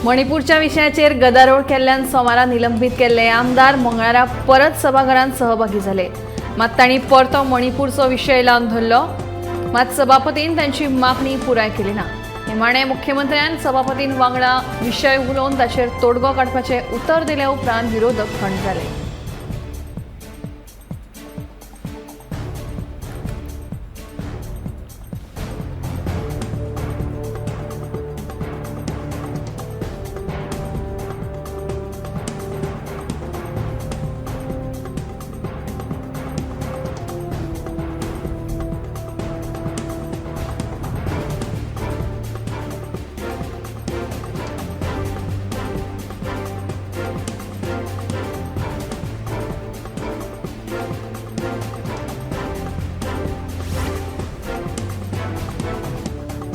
मणिपूरच्या विशयाचेर गदारोळ केल्ल्यान सोमारा निलंबीत केल्ले आमदार मंगळारा परत सभाघरांत सहभागी जाले। मात तांणी परतो मणिपूरचो विशय लावन धरलो। मात सभापतीन तांची मागणी पुराय केली ना। निमाणे मुख्यमंत्र्यान सभापतीन वांगडा विशय उलोवन ताचेर तोडगो काडपाचें उतर दिल्या उपरांत विरोधक थंड जाले।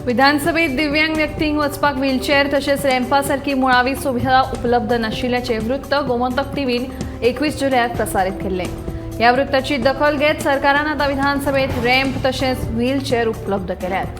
विधानसभेत दिव्यांग व्यक्तींक वचपाक व्हीलचेअर तशेंच रॅम्पा सारकी मुळावी सुविधा उपलब्ध नाशिल्ल्याचें वृत्त गोमंतक टीव्हीन 21 जुलयाक प्रसारीत केल्लें। ह्या वृत्ताची दखल घेत सरकारान आतां विधानसभेत रॅम्प तशेंच व्हीलचेअर उपलब्ध केल्यात।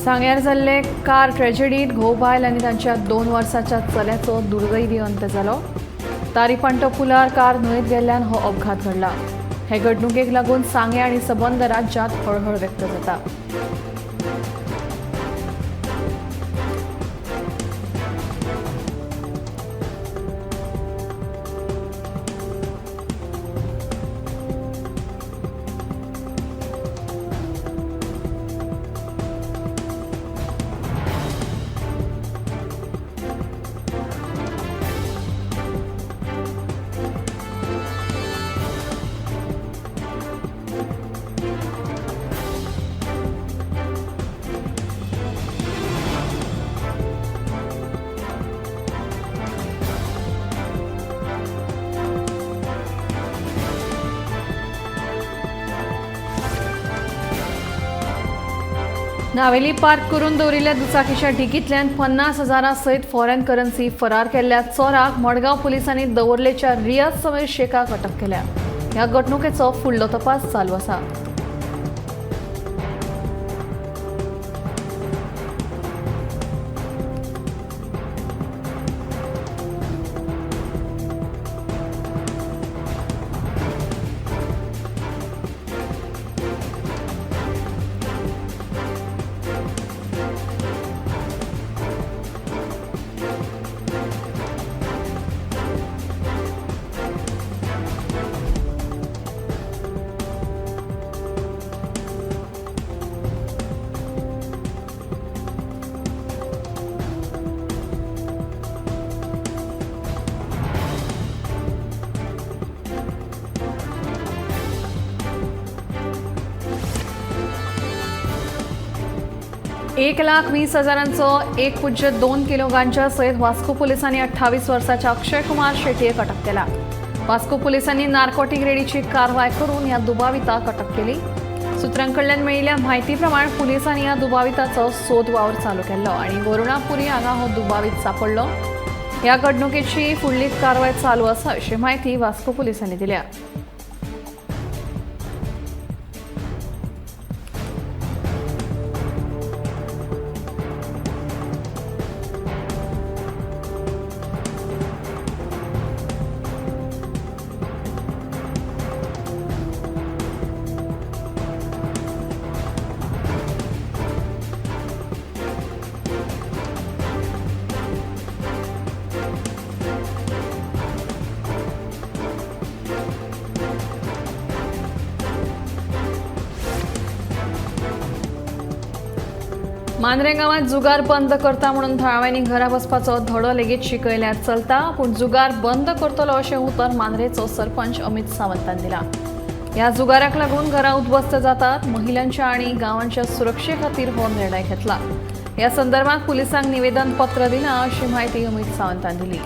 सांग्यार जाल्ले कार ट्रेजेडीत घोव बायल आनी तांच्या 2 वर्साच्या चल्याचो दुर्दैवी अंत जालो। तारीपांटो पुलार कार न्हंयेत गेल्ल्यान हो अपघात घडला। हे घडणुकेक लागून सांगें आनी सबंद राज्यांत हळहळ व्यक्त जाता। नावेली पार्क करून दवरिल्ल्या दुचाकीच्या ढिकींतल्यान 50,000 सयत फॉरेन करन्सी फरार केल्ल्या चोराक मडगांव पुलिसांनी दवर्लेच्या रियाज समीर शेखाक अटक केल्या। ह्या घडणुकेचो फुडलो तपास चालू आसा। एक लाख 20 हजारांचो 1.2 किलो गांजा सयत वास्को पुलिसांनी 28 वर्साच्या अक्षय कुमार शेट्टीक अटक केला। वास्को पुलिसांनी नार्कोटिक रेडीची कारवाय करून ह्या दुबाविताक अटक केली। सूत्रांकडल्यान मेळिल्ल्या म्हायती प्रमाण पुलिसांनी ह्या दुबाविताचो सोद वावर चालू केल्लो आनी वरुणापुरी हांगा हो दुबावीत सापडलो। ह्या घडणुकेची फुडली कारवाय चालू आसा अशी म्हायती वास्को पुलिसांनी दिल्या। मांद्रें गांवांत जुगार बंद करता म्हणून थळाव्यांनी घरा बसपाचो धडो लेगीत शिकयल्यार चलता, पूण जुगार बंद करतलो अशें उतर मांद्रेचो सरपंच अमित सावंतान दिला। ह्या जुगाराक लागून घरां उद्ध्वस्त जातात। महिलांच्या आनी गांवांच्या सुरक्षे खातीर हो निर्णय घेतला। ह्या संदर्भात पुलिसांक निवेदन पत्र दिलां अशी म्हायती अमित सावंतान दिली।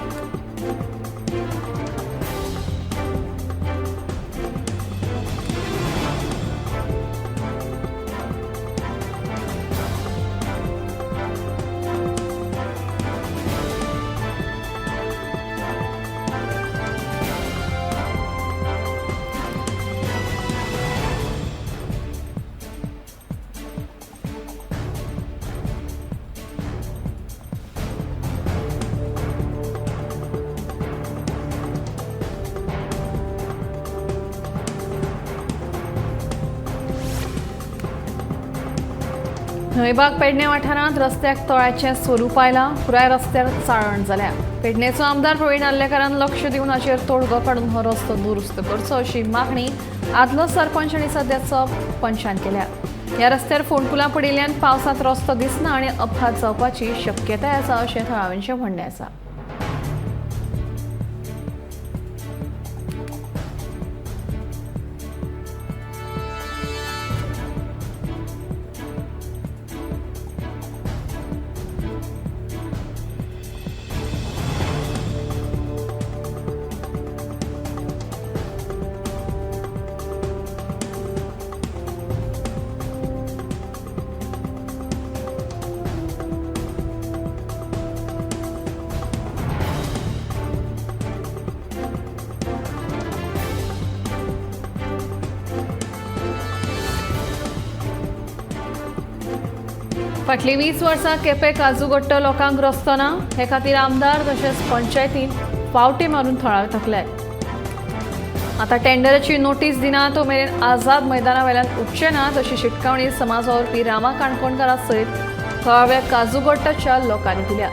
न्हंयबाग पेडणे वाठारांत रस्त्याक तळ्याचें स्वरूप आयलां। पुराय रस्त्यार चाळण जाल्या। पेडणेचो आमदार प्रवीण आर्लेकारान लक्ष दिवन हाचेर तोडगो काडून हो रस्तो दुरुस्त करचो अशी मागणी आदलो सरपंच आनी सद्याचो पंचान केल्या। ह्या रस्त्यार फोंडकुलां पडिल्ल्यान पावसांत रस्तो दिसना आनी अपघात जावपाची शक्यताय आसा अशें थळाव्यांचें म्हणणें आसा। फाटलीं 20 वर्सां केपें काजूगट्टो लोकांक रस्तो ना। हे खातीर आमदार तशेंच पंचायतीन फावटी मारून थळावे थकले। आतां टेंडराची नोटीस दिना तो मेरेन आझाद मैदाना वेल्यान उठचे ना अशी शिटकावणी समाज वावुरपी रामा काणकोणकारा सयत थळाव्या काजूगट्टाच्या लोकांनी दिल्या।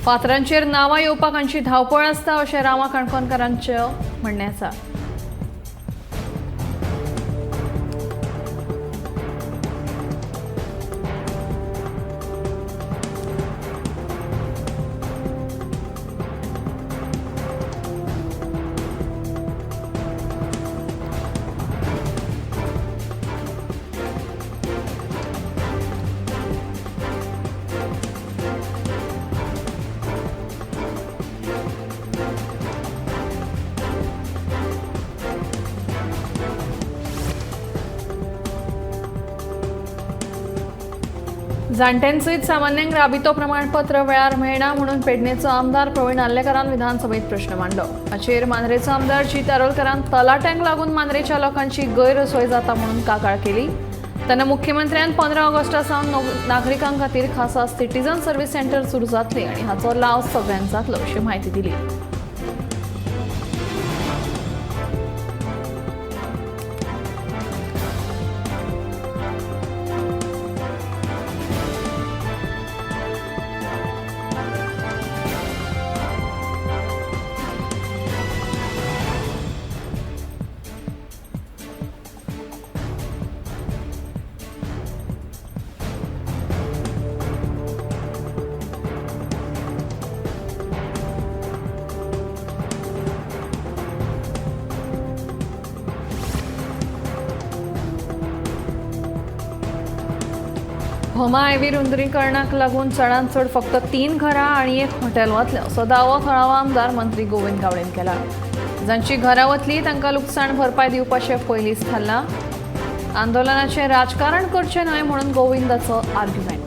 फातरांचेर नांवां येवपाक हांची धांवपळ आसता अशें रामा काणकोणकारांचें म्हणणें आसा। जाणट्यांसयत सामान्यांक राबितो प्रमाणपत्र वेळार मेळना म्हणून पेडणेचो आमदार प्रवीण आर्लेकारान विधानसभेत प्रश्न मांडलो। हाचेर मांद्रेचो आमदार जीत आरोलकारान तलाट्यांक लागून मांद्रेच्या लोकांची गैरसोय जाता म्हणून कागाळ केली। तेन्ना मुख्यमंत्र्यान 15 ऑगस्टा सावन नागरिकां खातीर खासा सिटीजन सर्व्हिस सेंटर सुरू जातले आनी हाचो लाव सगळ्यांक जातलो अशी म्हायती दिली। भोमा आयवी रुंदीकरणाक लागून चडांत चड फक्त 3 घरां आनी 1 हॉटेल वतलें असो दावो थळावो आमदार मंत्री गोविंद गावडेन केला। जांची घरां वतली तांकां लुकसाण भरपाय दिवपाचें पयलींच थारलां। आंदोलनाचें राजकारण करचें न्हय म्हणून गोविंदाचो आर्ग्युमेंट।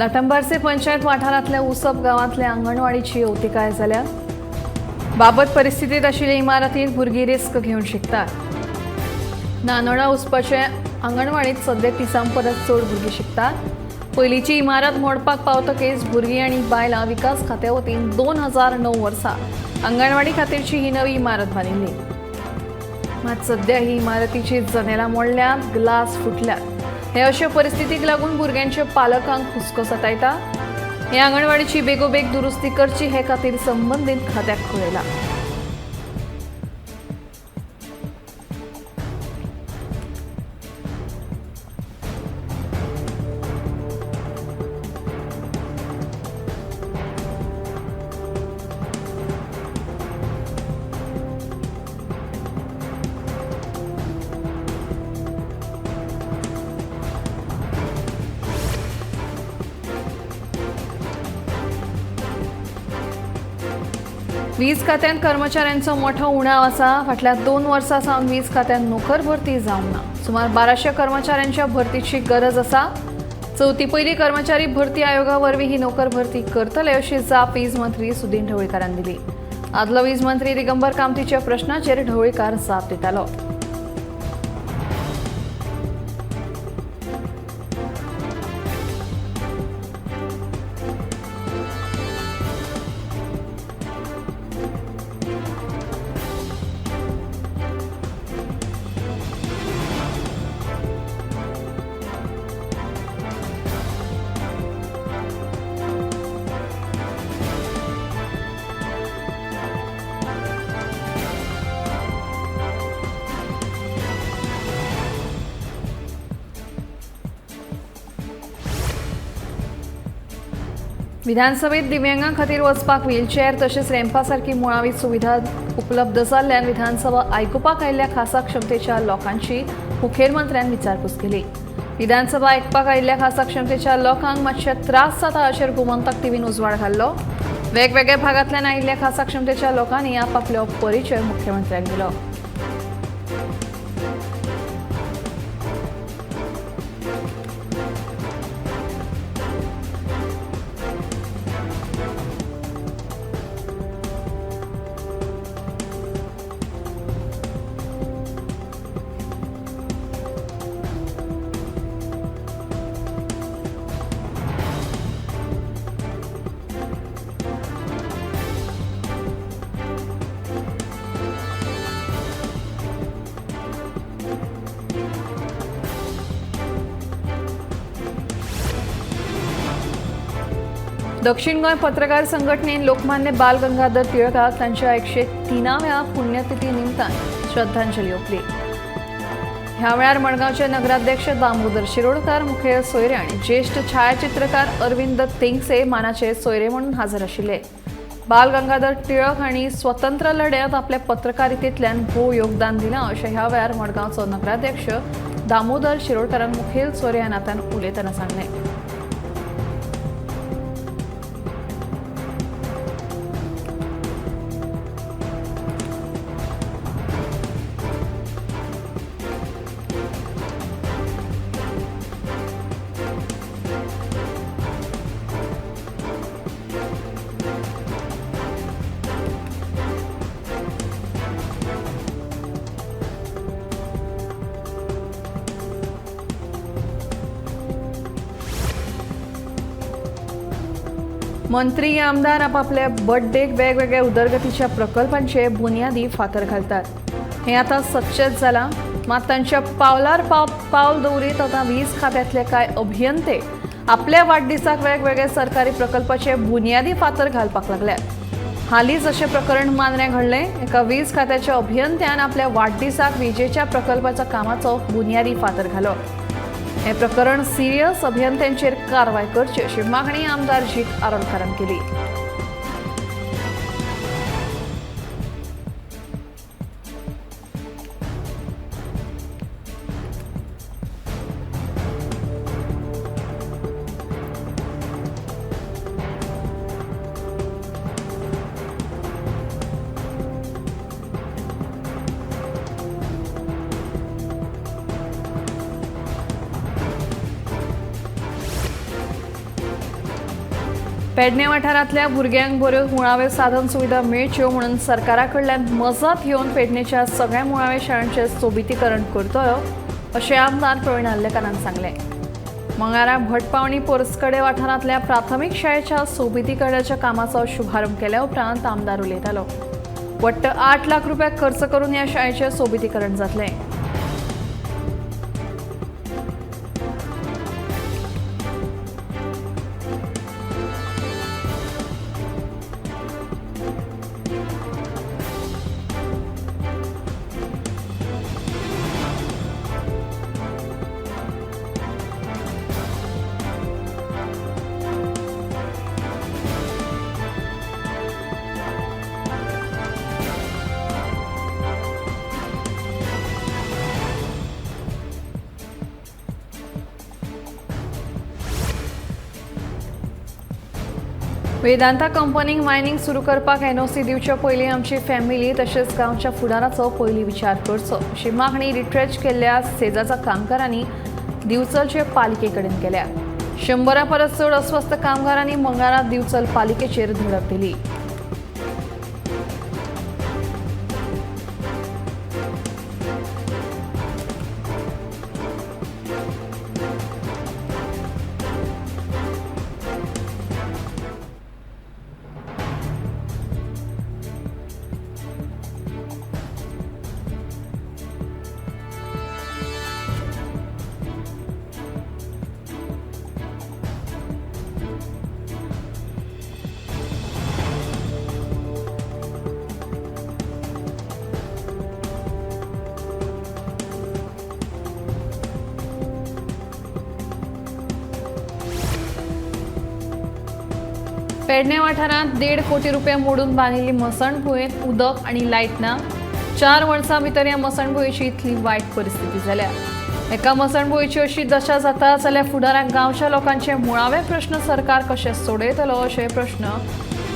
लाटंबारसे पंचायत वाठारांतल्या उसप गांवांतल्या अंगणवाडीची अवतिकाय जाल्या. बाबत परिस्थितीत आशिल्ले इमारतींत भुरगीं रिस्क घेवन शिकतात. नानोडा उसपाचे अंगणवाडीत सद्या 30 परस चड भुरगीं शिकतात. पयलींची इमारत मोडपाक पावतकीच भुरगीं आनी बायलां विकास खात्या वतीन 2009 वर्सा अंगणवाडी खातीरची ही नवी इमारत बांदिल्ली. मात सद्या ही इमारतीची जनेलां मोडल्यात, ग्लास फुटल्यात. हे अशे परिस्थितीक लागून भुरग्यांच्या पालकांक हुस्को सतायता. हे अंगणवाडीची बेगोबेग दुरुस्ती करची हे खातीर संबंदीत खात्याक कळयला. वीज खात्यांत कर्मचाऱ्यांचो मोठो उणाव आसा. फाटल्या 2 वर्सां सावन वीज खात्यांत नोकर भरती जावंक ना. सुमार 1200 कर्मचाऱ्यांच्या भरतीची गरज आसा. चवथी पयली कर्मचारी भरती आयोगा वरवीं ही नोकर भरती करतले अशी जाप वीज मंत्री सुदिन ढवळीकारान दिली. आदलो वीज मंत्री दिगंबर कामतीच्या प्रश्नाचेर ढवळीकार जाप दितालो. विधानसभेत दिव्यांगां खातीर वचपाक व्हीलचेअर तशेंच रॅम्पा सारकी मुळावी सुविधा उपलब्ध जाल्ल्यान विधानसभा आयकुपाक आयिल्ल्या खासा क्षमतेच्या लोकांची मुखेलमंत्र्यान विचारपूस केली. विधानसभा आयकपाक आयिल्ल्या खासा क्षमतेच्या लोकांक मातशे त्रास जाता अशेर गोमंतक टीव्हीन उजवाड घाल्लो. वेगवेगळ्या भागांतल्यान आयिल्ल्या खासा क्षमतेच्या लोकांनी आपापलो परिचय मुख्यमंत्र्यांक दिलो. दक्षिण गोंय पत्रकार संघटनेन लोकमान्य बाल गंगाधर टिळकाक तांच्या 103व्या पुण्यतिथी निमतान श्रद्धांजली ओंपली. ह्या वेळार मडगांवचे नगराध्यक्ष दामोदर शिरोडकर मुखेल सोयरे आनी ज्येष्ठ छायाचित्रकार अरविंद तेंगसे मानाचे सोयरे म्हणून हजर आशिल्ले. बाल गंगाधर टिळक हांणी स्वतंत्र लढ्यात आपल्या पत्रकारितेंतल्यान भोव योगदान दिलां अशें ह्या वेळार मडगांवचो नगराध्यक्ष दामोदर शिरोडकरान मुखेल सोयरे ह्या नात्यान उलयतना सांगलें. मंत्री आमदार आपापल्या बर्थडेक वेगवेगळ्या उदरगतीच्या प्रकल्पांचे बुन्यादी फातर घालतात. हे आतां सच्चेच जालां. मात तांच्या पावलार पावल दवरीत आतां वीज खात्यांतले कांय अभियंते आपल्या वाडदिसाक वेगवेगळ्या सरकारी प्रकल्पाचे बुन्यादी फातर घालपाक लागल्यात. हालींच अशें प्रकरण मांद्र्यां घडलें. एका वीज खात्याच्या अभियंत्यान आपल्या वाडदिसाक विजेच्या प्रकल्पाच्या कामाचो बुन्यादी फातर घालो. हे प्रकरण सिरियस, अभियंत्यांचेर कारवाय करची अशी मागणी आमदार जीत आरोलकारान केली. पेडणे वाठारांतल्या भुरग्यांक बऱ्यो मुळाव्यो साधन सुविधा मेळच्यो म्हणून सरकारा कडल्यान मजत घेवन पेडणेच्या सगळ्या मुळाव्या शाळांचें सोबितीकरण करतलो अशें आमदार प्रवीण आर्लेकारान सांगलें. मंगळारा भटपावणी पोरस्कडे वाठारांतल्या प्राथमीक शाळेच्या सोबितीकरणाच्या कामाचो शुभारंभ केल्या उपरांत आमदार उलयतालो. वट्ट 8 लाख रुपया खर्च करून ह्या शाळेचें सोबितीकरण जातलें. वेदांता कंपनीक मायनिंग सुरू करपाक एनओसी दिवचे पयलीं आमची फॅमिली तशेंच गांवच्या फुडाराचो पयलीं विचार करचो अशी मागणी रिट्रेच केल्ल्या सेजाच्या कामगारांनी दिवचलचे पालिके कडेन केल्या. 100 परस चड अस्वस्थ कामगारांनी मंगळारा दिवचल पालिकेचेर धडक दिली. पेडणे वाठारांत 1.5 कोटी रुपया मोडून बांदिल्ली मसणभुंयेंत उदक आनी लायट ना. 4 वर्सां भितर ह्या मसणभुंयेची इतली वायट परिस्थिती जाल्या. एका मसणभुंयेची अशी दशा जाता जाल्यार फुडाराक गांवच्या लोकांचे मुळावे प्रश्न सरकार कशें सोडयतलो अशे प्रश्न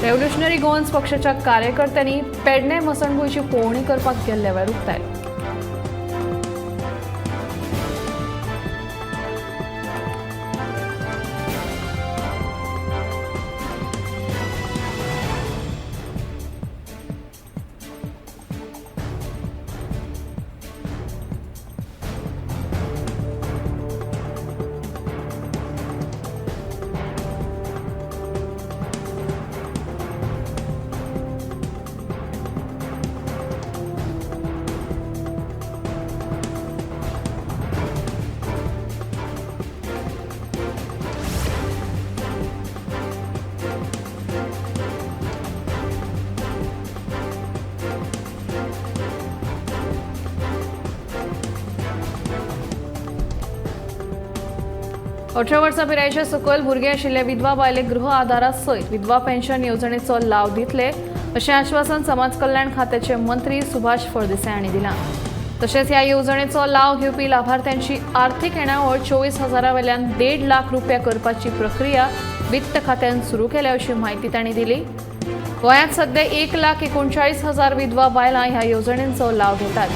रेव्होल्युशनरी गोवन्स पक्षाच्या कार्यकर्त्यांनी पेडणे मसणभुंयेची पळोवणी करपाक गेल्ल्या वेळार उक्तायलो. अठरा वर्सां पिरायेच्या सकयल भुरगें आशिल्ल्या विधवा बायलेक गृह आधारा सयत विधवा पेन्शन येवजणेचो लाव दितले अशें आश्वासन समाज कल्याण खात्याचे मंत्री सुभाष फळदेसाय हांणी दिलां. तशेंच ह्या येवजणेचो लाव घेवपी लाभार्थ्यांची आर्थीक येणावळ 24,000 वयल्यान 1.5 लाख रुपया करपाची प्रक्रिया वित्त खात्यान सुरू केल्या अशी म्हायती तांणी दिली. गोंयांत सध्या 1,39,000 विधवा बायलां ह्या येवजणेचो लाव घेतात.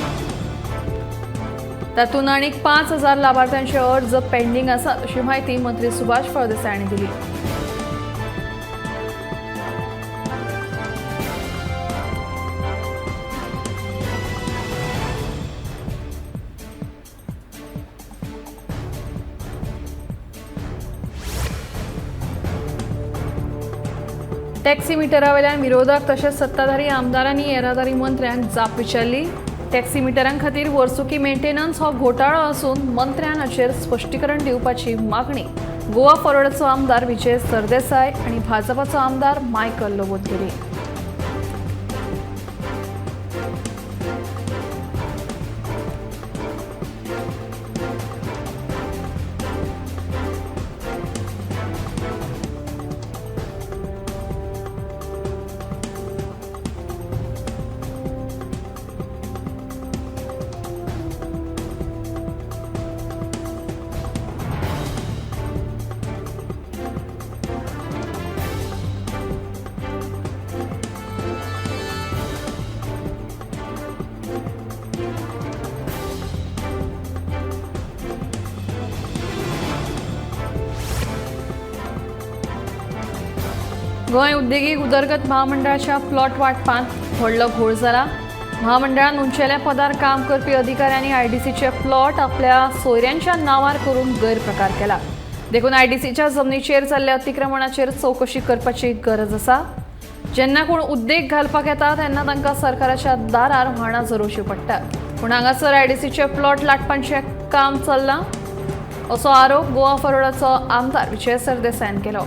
तातूंत आनीक 5,000 लाभार्थ्यांचे अर्ज पेंडिंग आसात अशी म्हायती मंत्री सुभाष फळदेसाय हांणी दिली. टॅक्सी मिटरावेल्यान विरोधक तशेंच सत्ताधारी आमदारांनी येरादारी मंत्र्यांक जाप विचारली. टॅक्सी मिटरां खातीर वर्सुकी मेंटेनन्स हो घोटाळो आसून मंत्र्यान हाचेर स्पश्टीकरण दिवपाची मागणी गोवा फॉरवर्डाचो आमदार विजय सरदेसाय आनी भाजपाचो आमदार मायकल लोबोन केली. गोंय उद्देगीक उदरगत महामंडळाच्या प्लॉट वाटपांत व्हडलो घोळ जाला. महामंडळान उंचेल्या पदार काम करपी अधिकाऱ्यांनी आयडीसीचे प्लॉट आपल्या सोयऱ्यांच्या नांवार करून गैरप्रकार केला. देखून आयडीसीच्या जमनीचेर जाल्ल्या अतिक्रमणाचेर चवकशी करपाची गरज आसा. जेन्ना कोण उद्देग घालपाक येता तेन्ना तांकां सरकाराच्या दारार व्हाणां झरोवची पडटात, पूण हांगासर आयडीसीचे प्लॉट लाटपांचें काम चल्लां असो आरोप गोवा फॉरवर्डाचो आमदार विजय सरदेसायान केलो.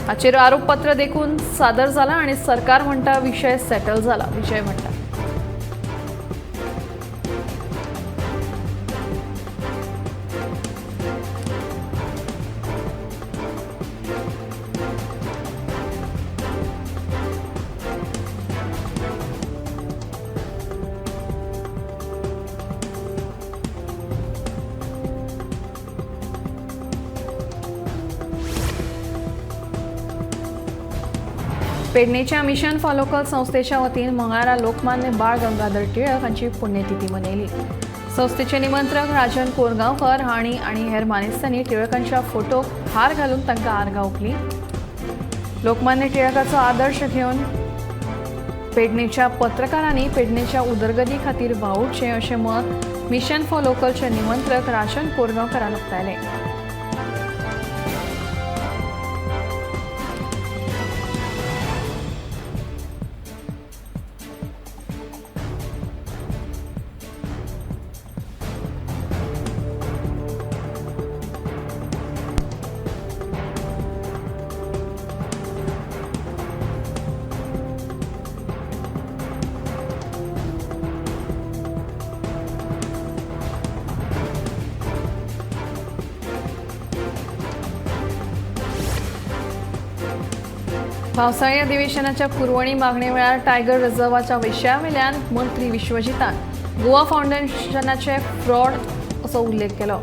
हाचेर आरोपपत्र देखून सादर जाला आनी सरकार म्हणटा विशय सेटल जाला. विजय म्हणटा पेडणेच्या मिशन फॉर लोकल संस्थेच्या वतीन मंगळारा लोकमान्य बाळ गंगाधर टिळक हांची पुण्यतिथी मनयली. संस्थेचे निमंत्रक राजन कोरगांवकर हांणी आनी हेर मानेस्तांनी टिळकांच्या फोटोक हार घालून तांकां आर्गां ओंपली. लोकमान्य टिळकाचो आदर्श घेवन पेडणेच्या पत्रकारांनी पेडणेच्या उदरगती खातीर वावुरचें अशें मत मिशन फॉर लोकलचे निमंत्रक राजन कोरगांवकरान उक्तायलें. पावसाळी अधिवेशनाच्या पुरवणी मागणे वेळार टायगर रिझर्वाच्या विशयावेल्यान मंत्री विश्वजितान गोवा फावंडेशनाचे फ्रॉड असो उल्लेख केलो.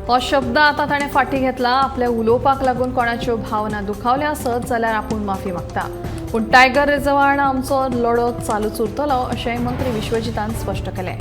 हो शब्द आतां ताणें फाटीं घेतला. आपल्या उलोवपाक लागून कोणाच्यो भावना दुखावल्या आसत जाल्यार आपूण माफी मागता, पूण टायगर रिझर्वा आड आमचो लढो चालूच उरतलो अशेंय मंत्री विश्वजितान स्पश्ट केलें.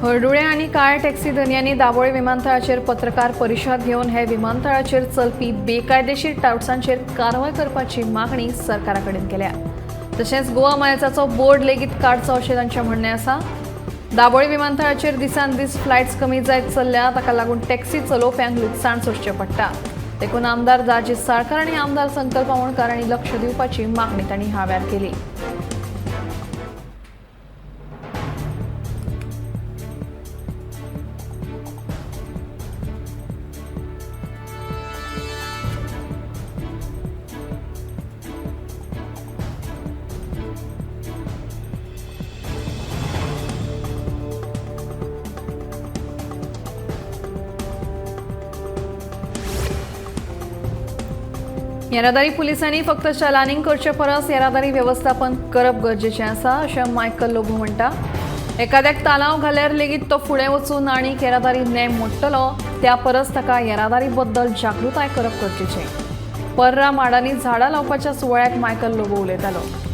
हळदुळे आनी काळ्या टॅक्सी धनयांनी दाबोळे विमानतळाचेर पत्रकार परिशद घेवन हे विमानतळाचेर चलपी बेकायदेशीर टावट्सांचेर कारवाय करपाची मागणी सरकारा कडेन केल्या. तशेंच गोवा मायल्साचो बोर्ड लेगीत काडचो अशें तांचें म्हणणें आसा. दाबोळे विमानतळाचेर दिसान दीस फ्लायट्स कमी जायत चल्ल्या, ताका लागून टॅक्सी चलोवप्यांक लुकसाण सोंसचें पडटा. देखून आमदार दाजी साळकार आनी आमदार संकल्प आमोणकार हांणी लक्ष दिवपाची मागणी तांणी ह्या वेळार केली. येरादारी पुलिसांनी फक्त चलानींग करचे परस येरादारी वेवस्थापन करप गरजेचें आसा अशें मायकल लोबो म्हणटा. एखाद्याक तालांव घाल्यार लेगीत तो फुडें वचून आनी येरादारी नेम मोडटलो, त्या परस ताका येरादारी बद्दल जागृताय करप गरजेचें. पर्रा माडांनी झाडां लावपाच्या सुवाळ्याक मायकल लोबो उलयतालो.